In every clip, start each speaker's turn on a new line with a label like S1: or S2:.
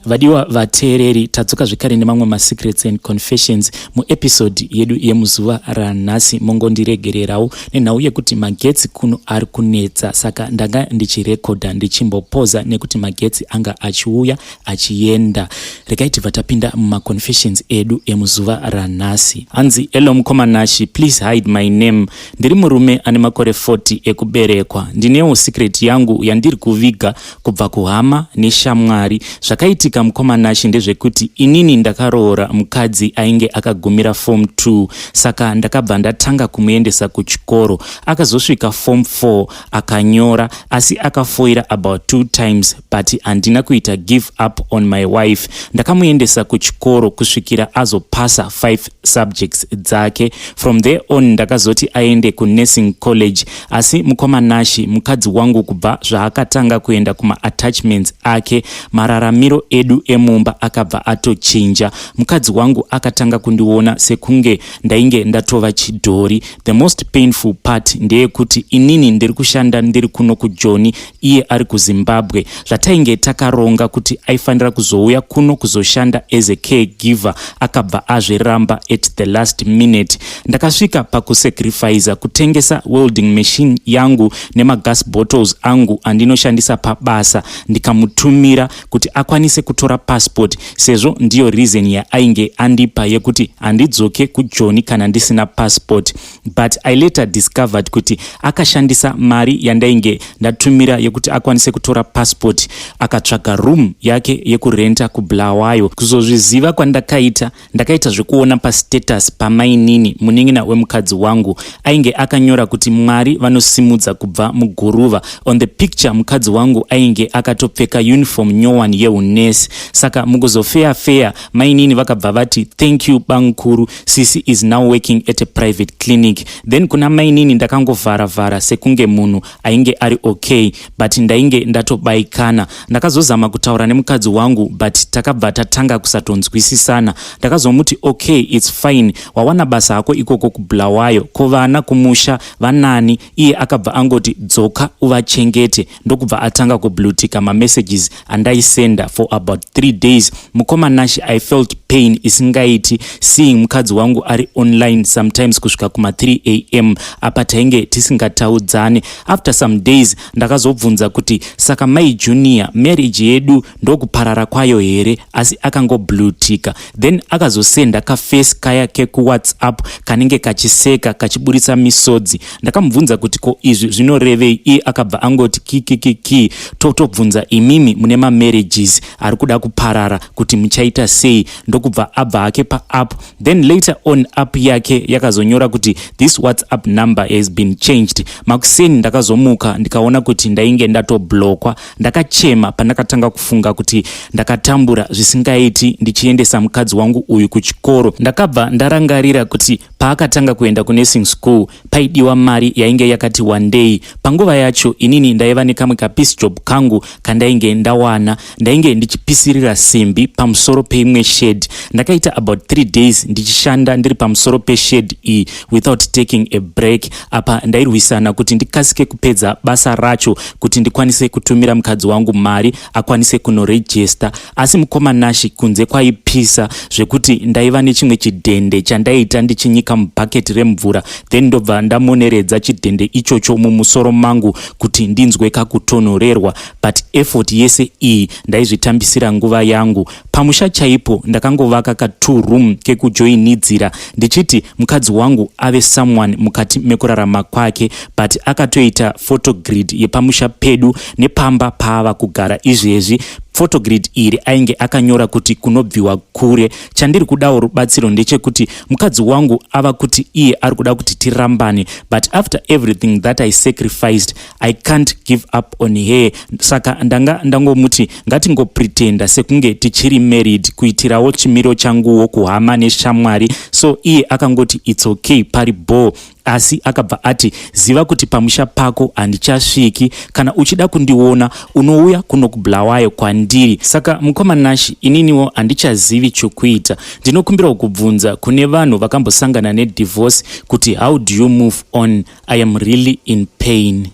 S1: Vadiwa vateereri, tadzoka zvekare nemamwe masecrets and confessions muepisode yedu yemuzuva ranhasi. Mongondiregererawo nenhau yekuti magetsi kuno ari kunetsa, saka ndanga ndichirekodha ndichimbopoza nekuti magetsi anga achiuya achienda. Regai tibva tapinda mumaconfessions edu emuzuva ranhasi. Hanzi, "Hello mukoma Nashi, please hide my name. Ndiri murume ane makore 40 ekuberekwa. Ndinewo secret yangu yandiri kuviga kubva kuhama neshamwari. Zvakaitika, mukoma Nashi, ndezvekuti inini ndakaroora mukadzi ainge akagumira form 2, saka ndakabva ndatanga kumuendesa kuchikoro. Akazosvika form 4 akanyora, asi akafoira about two times, but handina kuita give up on my wife. Ndakamuendesa kuchikoro kusvikira azopasa 5 subjects dzake. From there on ndakazoti aende kunursing college. Asi mukoma Nashi, mukadzi wangu kubva zvaakatanga kuenda kumaattachments ake, mararamiro edu emumba akabva atochinja. Mukadzi wangu akatanga kundiona sekunge ndainge ndatova chidhori. The most painful part ndeyekuti inini ndiri kushanda ndiri kuno kuJoni, iye ari kuZimbabwe. Zvatainge takaronga kuti aifanira kuzouya kuno kuzoshanda as a caregiver, akabva azviramba at the last minute. Ndakasvika pakusacrifica kutengesa welding machine yangu nemagas bottles angu andinoshandisa pabasa, ndikamutumira kuti akwanise kutora passport, sezvo ndiyo reason yaainge andipa yekuti handidzoke kuJoni kana ndisina passport. But I later discovered kuti akashandisa mari yandainge ndatumira yekuti akwanise kutora passport, akatsvaga room yake yekurenta kuBulawayo. Kuzozviziva kwandakaita, ndakaita zvekuona pastatus pamainini, munin'ina wemukadzi wangu. Ainge akanyora kuti Mwari vanosimudza kubva muguruva. On the picture mukadzi wangu ainge akatopfeka uniform nyowani yeunesi. Saka mukuzofeya feya, mainini vakabva vati, 'Thank you bankuru, sisi is now working at a private clinic.' Then kuna mainini ndakangovhara-vhara sekunge munhu ainge ari okay, but ndainge ndatobayikana. Ndakazozama kutaura nemukadzi wangu, but takabva tatanga kusatonzwisisana. Ndakazomuti, 'Okay, it's fine, wawana basa hako ikoko kuBulawayo, ko vana kumusha vanani?' Iye akabva angoti, 'Dzoka uvachengete.' Ndokubva atanga kublueticka mamessages andaisenda for about 3 days. Mukoma Nashi, I felt pain isingaiti seeing mukadzi wangu ari online sometimes kusvika kuma3 am. Apa tainge tisingataudzane. After some days ndakazobvunza kuti, 'Saka mai Junior, marriage yedu ndokuparara kwayo here?' Asi akangoblueticka. Then akazosenda kaface kaya kekuWhatsApp kanenge kachiseka kachiburisa misodzi. Ndakamubvunza kuti, 'Ko izvi zvinorevei?' Iye akabva angoti, 'Kikikiki, totobvunza imimi mune mamarriages ari kuda kuparara kuti muchaita sei?' Ndokubva abva hake paapp. Then later on app yake yakazonyora kuti, 'This WhatsApp number has been changed.' Makuseni ndakazomuka ndikaona kuti ndainge ndatoblockwa. Ndakachema pandakatanga kufunga kuti ndakatambura zvisingaiti ndichiendesa mukadzi wangu uyu kuchikoro. Ndakabva ndarangarira kuti paakatanga kuenda kunursing school paidiwa mari yainge yakati wandei. Panguva yacho inini ndaiva nekamwe kapiece job kangu kandainge ndawana. Ndainge ndichipisirira simbi pamusoro peimwe shed. Ndakaita about 3 days ndichishanda ndiri pamusoro peshed iyi without taking a break. Apa ndairwisana kuti ndikasike kupedza basa racho kuti ndikwanise kutumira mukadzi wangu mari akwanise kunorejista. Asi mukoma Nashi, kunze kwaipisa zvekuti ndaiva nechimwe chidhende chandaita ndichinyika mubhaketi remvura, then ndobva ndamoneredza chidhende ichocho mumusoro mangu kuti ndinzwe kakutonhorerwa. But effort yese iyi ndaizvitambisira nguva yangu. Pamusha chaipo ndakangovaka ka2 room kekujoinidzira ndichiti mukadzi wangu ave someone mukati mekurarama kwake, but akatoita photogrid yepamusha pedu nepamba paava kugara izvezvi. Photogrid iri ainge akanyora kuti kunobviwa kure. Chandiri kudawo rubatsiro ndechekuti mukadzi wangu ava kuti iye ari kuda kuti tirambane, but after everything that I sacrificed, I can't give up on her. Saka ndanga ndangomuti ngatingopretenda sekunge tichiri married kuitirawo chimiro changuwo kuhama neshamwari. So iye akangoti it's okay, pari bho, asi akabva ati, 'Ziva kuti pamusha pako handichasviki. Kana uchida kundiona unouya kuno kuBulawayo kwandiri.' Saka mukoma Nashi, ininiwo handichazivi chokuita. Ndinokumbirawo kubvunza kune vanhu vakambosangana nedivorce kuti how do you move on? I am really in pain."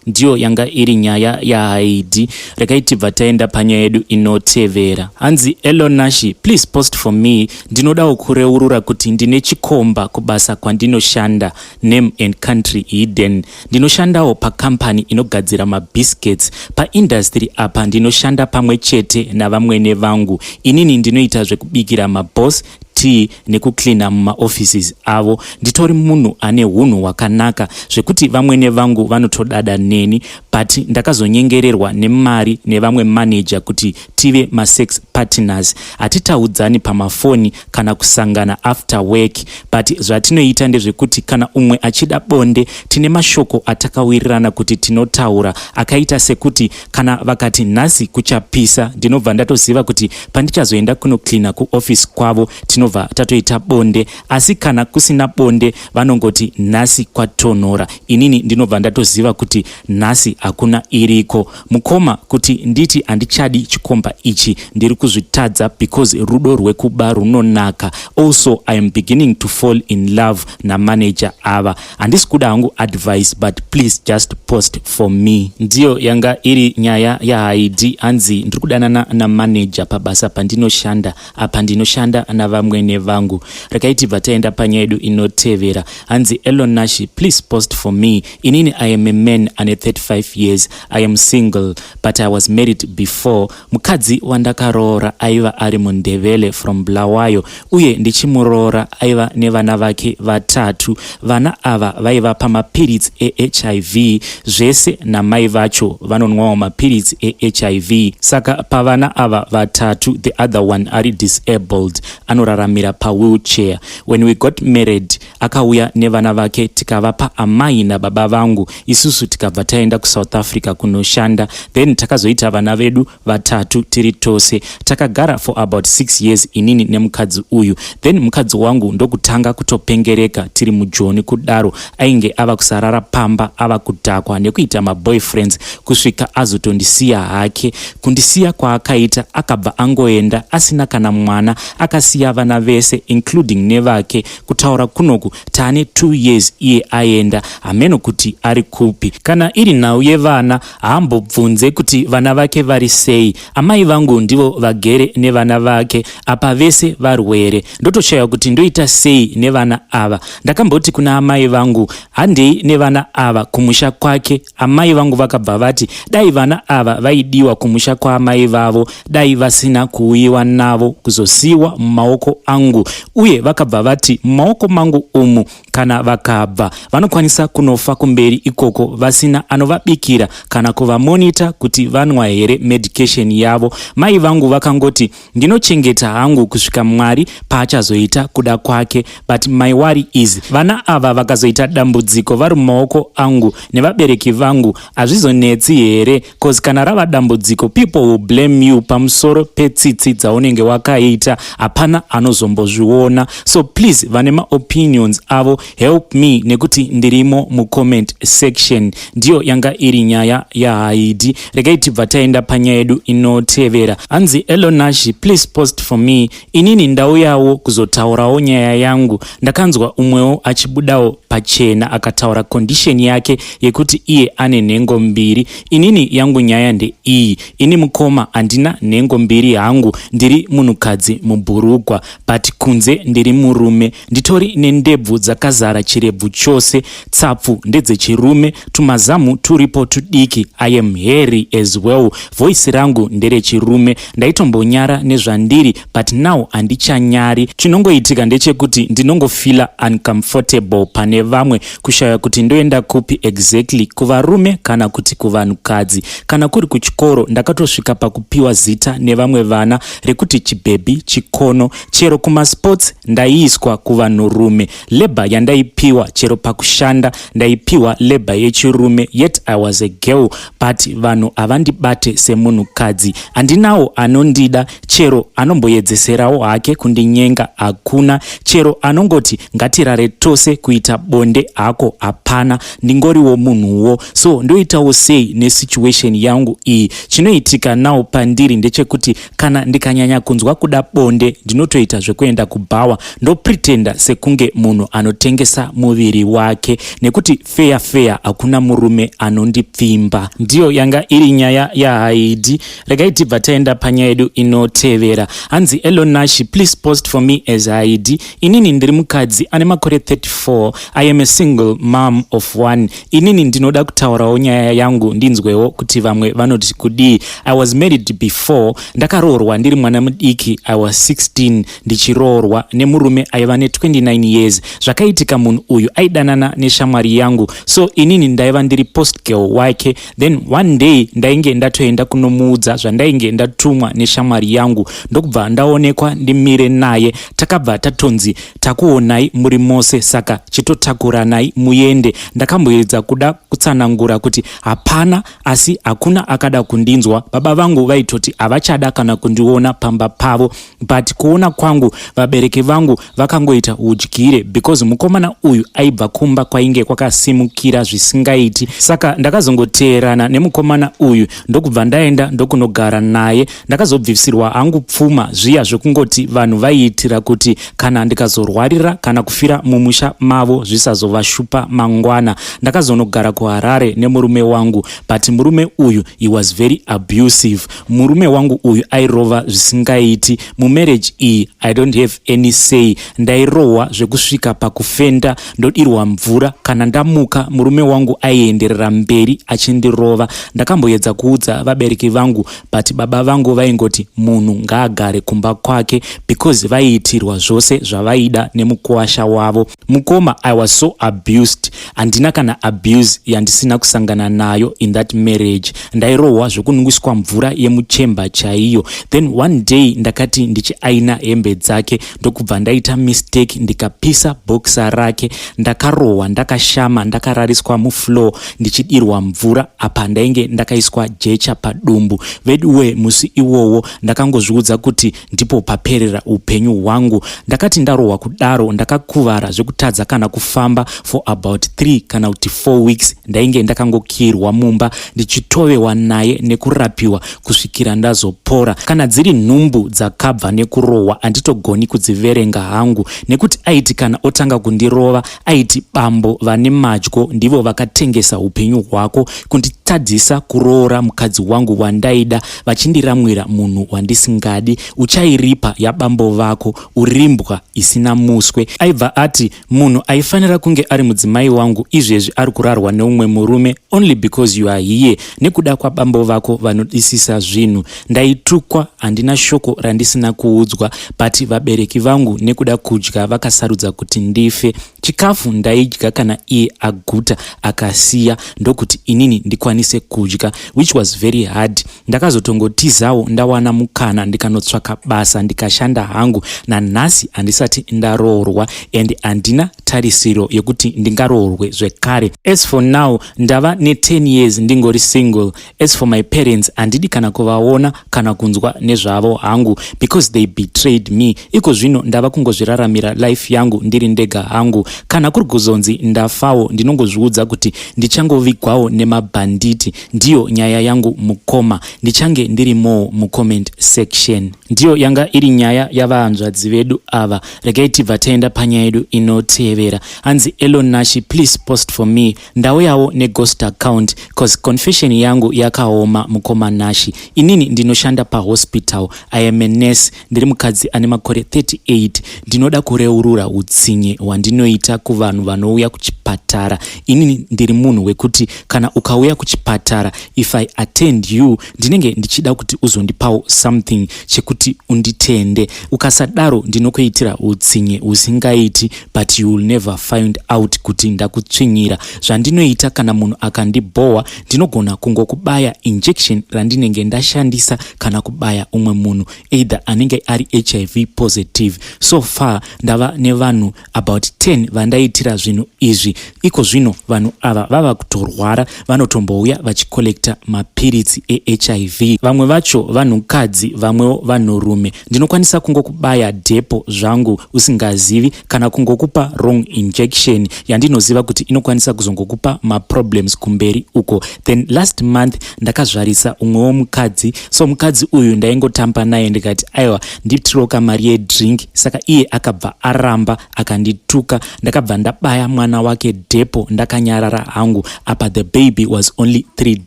S1: Ndiyo yanga iri nyaya yaHaidi. Regai tibva taenda panyaya yedu inotevera. Hanzi, "Elonashi, please post for me. Ndinodawo kureurura kuti ndine chikomba kubasa kwandinoshanda, name and country hidden. Ndinoshandawo pakambani inogadzira mabiscuits paindustry. Apa ndinoshanda pamwe chete navamwene vangu. Inini ndinoita zvekubikira maboss tea nekucleana mumaoffices avo. Nditori munhu ane unhu hwakanaka zvekuti vamwene vangu vanotodada neni, but ndakazonyengererwa nemari nevamwe manager kuti tive masex partners. Hatitaudzani pamafoni kana kusangana after work, but zvatinoita ndezvekuti kana umwe achida bonde, tine mashoko atakawirirana kuti tinotaura, akaita sekuti kana vakati nhasi kuchapisa, ndinobva ndatoziva kuti pandichazoenda kunocleana kuoffice kwavo tinobva tatoita bonde. Asi kana kusina bonde, vanongoti nhasi kwatonhora, inini ndinobva ndatoziva kuti nhasi hakuna iriko. Mukoma, kuti nditi handichadi chikomba ichi, ndiri kuzvitadza because rudo rwekuba runonaka. Also, I am beginning to fall in love namanager ava. Handisi kuda hangu advice, but please just post for me." Ndiyo yanga iri nyaya yaHaidi. Hanzi, "Ndiri kudanana namanager pabasa pandinoshanda. Apa ndinoshanda navamwene vangu." Regai tibva taenda panyaya yedu inotevera. Hanzi, "Elonashi, please post for me. Inini I am a man ane 35 years. I am single, but I was married before. Mukadzi wandakaroora aiva ari muNdevele from Bulawayo, uye ndichimuroora aiva nevana vake vatatu. Vana ava vaiva pamapiritsi eHIV zvese, namai vacho vanonwawo mapiritsi eHIV. Saka pavana ava vatatu, the other one ari disabled, anoraramira pawheelchair. When we got married, akauya nevana vake, tikavapa amai nababa vangu. Isusu tikabva taenda kuSouth Africa kunoshanda. Then takazoita vana vedu vatatu tiri tose. Takagara for about 6 years inini nemukadzi uyu. Then mukadzi wangu ndokutanga kutopengereka tiri mujoni kudaro. Ainge ava kusarara pamba, ava kudhakwa nekuita maboyfriends, kusvika azotondisiya hake. Kundisiya kwaakaita, akabva angoenda asina kana mwana, akasiya vana vese including nevake. Kutaura kunoku taane 2 years iye aenda, hameno kuti ari kupi. Kana iri nhau yevana, haambobvunze kuti vana vake vari sei. Amai vangu ndivo vagere nevana vake, apa vese varwere. Ndotoshaya kuti ndoita sei nevana ava. Ndakamboti kuna amai vangu, handei nevana ava kumusha kwake. Amai vangu vakabva vati dai vana ava vaidiwa kumusha kwaamai vavo, dai vasina kuuyiwa navo kuzosiyiwa mumaoko angu. Uye vakabva vati mumaoko mangu umu, kana vakabva, vanokwanisa kunofa kumberi ikoko vasina anovabikira kana kuvamonita kuti vanwa here medication yavo. Mai vangu vakangoti ndinochengeta hangu kusvika Mwari paachazoita kuda kwake. But my worry is, vana ava vakazoita dambudziko vari mumaoko angu nevabereki vangu, hazvizonetsi here? 'Cause kana rava dambudziko, people will blame you pamusoro petsitsi dzaunenge wakaita. Hapana anozombozviona. So please, vane maopinions avo, help me nekuti ndirimo mucomment section." Ndiyo yanga iri nyaya yaHaidi. Regai tibva taenda panyaya yedu inotevera. Hanzi, "Elonashi, please post for me. Inini ndauyawo kuzotaurawo nyaya yangu. Ndakanzwa umwewo achibudawo pachena akataura condition yake yekuti iye ane nhengo mbiri. Inini yangu nyaya ndeiyi. Ini mukoma, handina nhengo mbiri hangu. Ndiri munhukadzi mubhurugwa, but kunze ndiri murume. Nditori nendebvu dzakazara chirebvu chose, tsapfu ndedzechirume, tumazamu turipo tudiki. I am hairy as well. Voice rangu nderechirume. Ndaitombonyara nezvandiri, but now handichanyari. Chinongoitika ndechekuti ndinongofeela uncomfortable pane vamwe, kushaya kuti ndoenda kupi exactly, kuvarume kana kuti kuvanhukadzi. Kana kuri kuchikoro, ndakatosvika pakupiwa zita nevamwe vana rekuti chibhebhi chikono. Chero kumasports ndaiiswa kuvanhurume. Label yandaipiwa, chero pakushanda ndaipiwa label yechirume, yet I was a girl, but vanhu havandibate semunhukadzi. Handinawo anondida. Chero anomboedzeserawo hake kundinyenga, hakuna. Chero anongoti ngatirare tose kuita bonde hako, hapana. Ndingoriwo munhuwo. So ndoitawo sei nesituation yangu iyi? Chinoitika nawo pandiri ndechekuti kana ndikanyanya kunzwa kuda bonde, ndinotoita zvekuenda kubhawa, ndopretenda sekunge munhu anotengesa muviri wake, nekuti feya feya hakuna murume anondipfimba. Ndiyo yanga iri nyaya yaHaidi. Regai tibva taenda panyaya yedu inotevera. Hanzi, "Hello Nashi, please post for me as Haidi. Inini ndiri mukadzi ane makore 34. I am a single mom of one. Inini ndinoda kutaurawo nyaya yangu, ndinzwewo kuti vamwe vanoti kudii. I was married before. Ndakaroorwa ndiri mwana mudiki. I was 16 ndichiroorwa nemurume aiva ne29 years. Zvakaitika, munhu uyu aidanana neshamwari yangu, so inini ndaiva ndiri post girl wake. Then one day ndainge ndatoenda kunomuudza zvandainge ndatumwa neshamwari yangu, ndokubva ndaonekwa ndimire naye. Takabva tatonzi, 'Takuonai muri mose, saka chitotakuranai muende.' Ndakamboedza kuda kutsanangura kuti hapana, asi hakuna akada kundinzwa. Baba vangu vaitoti havachada kana kundiona pamba pavo, but kuona kwangu vabereki vangu vakangoita udyire, because mukomana uyu aibva kumba kwainge kwakasimukira zvisingaiti. Saka ndakazongoteerana nemukomana uyu, ndokubva ndaenda ndokunogara naye. Ndakazobvisirwa hangu pfuma, zviya zvekungoti vanhu vaiitira kuti kana ndikazorwarira kana kufira mumusha mavo zvisazovashupa mangwana. Ndakazonogara kuHarare nemurume wangu, but murume uyu, he was very abusive. Murume wangu uyu airova zvisingaiti. Mumarriage iyi I don't have any say. Ndairohwa zvekusvika pakufenda, ndodirwa mvura. Kana ndamuka, murume wangu aienderera mberi achindirova. Ndakamboedza kuudza vabereki vangu, but baba vangu vaingoti munhu ngaagare kumba kwake, because vaiitirwa zvose zvavaida nemukuwasha wavo. Mukoma, I was so abused. Handina kana abuse yandisina kusangana nayo in that marriage. Ndairohwa zvekunwiswa mvura yemuchemba chaiyo. Then one day ndakati ndichiaina hembe dzake, ndokubva ndaita mistake, ndikapisa bhokisa rake. Ndakarohwa ndakashama, ndakarariswa mufloor, ndichidirwa mvura. Apa ndainge ndakaiswa jecha padumbu. Veduwe, musi iwowo ndakangozviudza kuti ndipo paperera upenyu hwangu. Ndakati ndarohwa kudaro, ndakakuvara zvekutadza kana kufamba for about 3 kana kuti 4 weeks. Ndainge ndakangokirwa mumba, ndichitovewa naye nekurapiwa kusvikira ndazopora. Kana dziri nhumbu dzakabva nekurohwa, handitogoni kudziverenga hangu, nekuti aiti kana otanga kundirova aiti, 'Bambo vane madyo ndivo vakatengesa upenyu hwako kunditadzisa kuroora mukadzi wangu wandaida, vachindiramwira munhu wandisingadi. Uchairipa yabambo vako, urimbwa isina muswe.' Aibva ati munhu aifanira kunge ari mudzimai wangu izvezvi ari kurarwa neumwe murume, only because you are here, nekuda kwabambo vako vanodisisa zvinhu. Ndaitukwa, handina shoko randisina kuudzwa, but vabereki vangu nekuda kudya vakasarudza kuti ndife. Chikafu ndaidya kana iye aguta akasiya, ndokuti inini ndikwanise kudya, which was very hard. Ndakazotongotizawo ndawana mukana, ndikanotsvaka basa, ndikashanda hangu. Nanhasi handisati ndaroorwa and handina tarisiro yekuti ndingaroorwe zvekare. As for now ndava ne10 years ndingori single. As for my parents, handidi kana kuvaona kana kunzwa nezvavo hangu, because they betrayed me. Iko zvino ndava kungozviraramira life yangu ndiri ndega hangu. Kana kuri kuzonzi ndafawo, ndinongozviudza kuti ndichangovigwawo nemabhanditi. Ndiyo nyaya yangu mukoma, ndichange ndirimowo mucomment section." Ndiyo yanga iri nyaya yavahanzvadzi vedu ava. Regai tibva taenda panyaya yedu inotevera. Hanzi, "Hello Nashi, please post for me. Ndauyawo neghost account cause confession yangu yakaoma. Mukoma Nashi, inini ndinoshanda pahospital. I am a nurse. Ndiri mukadzi ane makore 38. Ndinoda kureurura utsinye hwandinoita kuvanhu vanouya kuchipatara. Inini ndiri munhu wekuti kana ukauya kuchipatara, if I attend you, ndinenge ndichida kuti uzondipawo something chekuti unditende. Ukasadaro, ndinokuitira utsinye husingaiti, but you will never find out kuti ndakutsvinyira. Zvandinoita, kana munhu akandibhowa, ndinogona kungokubaya injection randinenge ndashandisa kana kubaya umwe munhu, either anenge ari HIV positive. So far ndava nevanhu about 10. vandaitira zvinhu izvi. Iko zvino vanhu ava vava kutorwara, vanotombouya vachikolekta mapiritsi eHIV. Vamwe vacho vanhukadzi, vamwewo vanhurume. Ndinokwanisa kungokubaya dhepo zvangu usingazivi kana kungokupa wrong injection yandinoziva kuti inokwanisa kuzongokupa maproblems kumberi uko. Then last month ndakazvarisa umwewo mukadzi. So mukadzi uyu ndaingotamba naye, ndikati aiwa, nditiroka mari yedrink. Saka iye akabva aramba, akandituka. Ndakabva ndabaya mwana wake dhepo ndakanyarara hangu. Apa the baby was only 3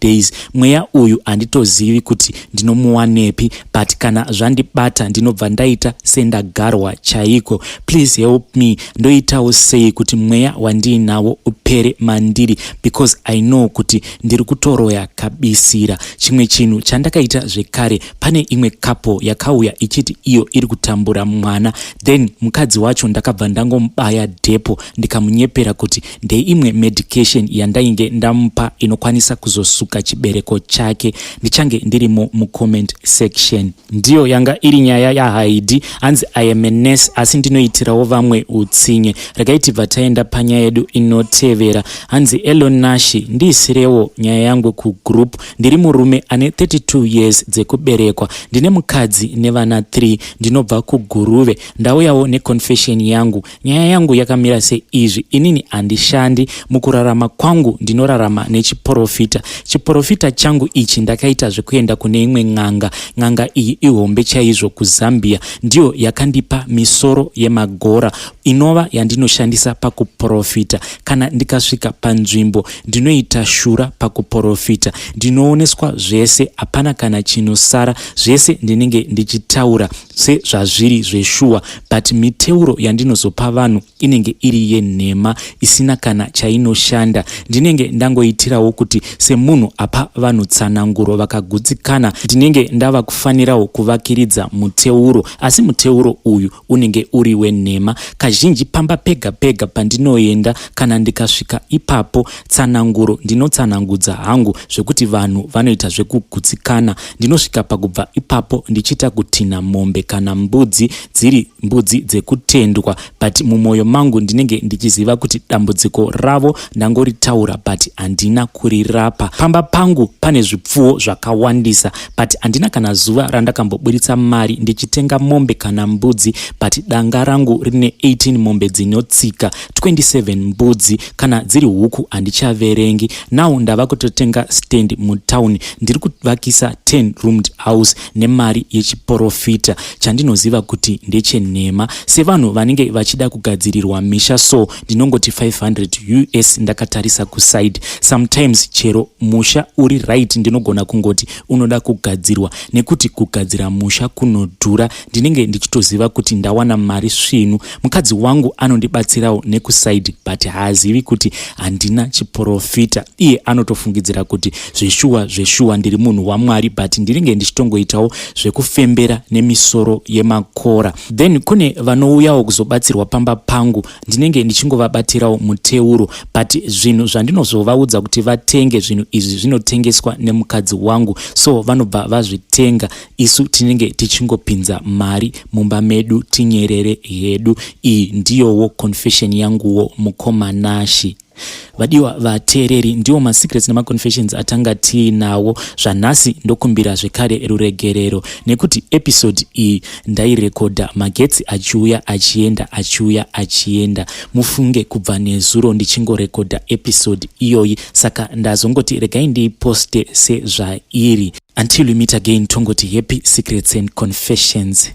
S1: days. Mweya uyu handitozivi kuti ndinomuwanepi, but kana zvandibata ndinobva ndaita sendagarwa chaiko. Please help me, ndoitawo sei kuti mweya wandiinawo upere mandiri? Because I know kuti ndiri kutoroya kabisira. Chimwe chinhu chandakaita zvekare, pane imwe couple yakauya ichiti iyo iri kutambura mwana. Then mukadzi wacho ndakabva ndangomubaya dhepo, ndikamunyepera kuti ndeimwe medication yandainge ndamupa inokwanisa kuzosuka chibereko chake. Ndichange ndirimo mucomment section. Ndiyo yanga iri nyaya yaHaidi. Hanzi, "I am a nurse, asi ndinoitirawo vamwe utsinye." Regai tibva taenda panyaya yedu inotevera. Hanzi, "Hello Nashi, ndiisirewo nyaya yangu kugroup. Ndiri murume ane 32 years dzekuberekwa, ndine mukadzi nevana 3. Ndinobva kuGuruve. Ndauyawo neconfession yangu. Nyaya yangu yakamira seizvi: inini handishandi. Mukurarama kwangu ndinorarama nechiprofita. Chiprofita changu ichi ndakaita zvekuenda kune imwe n'anga. N'anga iyi ihombe chaizvo kuZambia. Ndiyo yakandipa misoro yemagora inova yandinoshandisa pakuprofita. Kana ndikasvika panzvimbo, ndinoita shura pakuprofita. Ndinooneswa zvese, hapana kana chinosara. Zvese ndinenge ndichitaura sezvazviri zveshuwa, but miteuro yandinozopa vanhu inenge iri yenhema isina kana chainoshanda. Ndinenge ndangoitirawo kuti semunhu apa vanhu tsananguro vakagutsikana, ndinenge ndava kufanirawo kuvakiridza muteuro, asi muteuro uyu unenge uri wenhema. Kazhinji pamba pega pega pandinoenda, kana ndikasvika ipapo, tsananguro ndinotsanangudza hangu zvekuti vanhu vanoita zvekugutsikana. Ndinosvika pakubva ipapo ndichiita kutinha mombe kana mbudzi, dziri mbudzi dzekutendwa, but mumwoyo mangu ndinenge ndichiziva kuti dambudziko ravo ndangoritaura, but handina kurirapa. Pamba pangu pane zvipfuwo zvakawandisa, but handina kana zuva randakamboburitsa mari ndichitenga mombe kana mbudzi, but danga rangu rine 18 mombe dzinotsika, 27 mbudzi. Kana dziri huku handichaverengi. Now ndava kutotenga stand mutauni. Ndiri kuvakisa 10 roomed house nemari yechiprofita chandinoziva kuti ndechenhema. Sevanhu vanenge vachida kugadzirirwa misha, so ndinongoti 500 US ndakatarisa kuside. Sometimes chero musha uri right, ndinogona kungoti unoda kugadzirwa, nekuti kugadzira musha kunodhura. Ndinenge ndichitoziva kuti ndawana mari svinu. Mukadzi wangu anondibatsirawo nekuside, but haazivi kuti handina chiprofita. Iye anotofungidzira kuti zveshuwa zveshuwa ndiri munhu waMwari, but ndinenge ndichitongoitawo zvekufembera nemisoro yemakora. Then kune vanouyawo kuzobatsirwa pamba pangu. Ndinenge ndichingovabatirawo muteuro, but zvinhu zvandinozovaudza kuti vatenge, zvinhu izvi zvinotengeswa nemukadzi wangu, so vanobva vazvitenga. Isu tinenge tichingopinza mari mumba medu, tinyerere hedu. Iyi ndiyowo confession yanguwo, mukoma Nashi." Vadiwa vateereri, ndiwo masecrets nemaconfessions atanga tiinawo zvanhasi. Ndokumbira zvekare ruregerero nekuti episode iyi ndairekodha magetsi achiuya achienda, achiuya achienda. Mufunge kubva nezuro ndichingorekodha episode iyoyi, saka ndazongoti regai ndiiposte sezvairi. Until we meet again, tongoti happy secrets and confessions.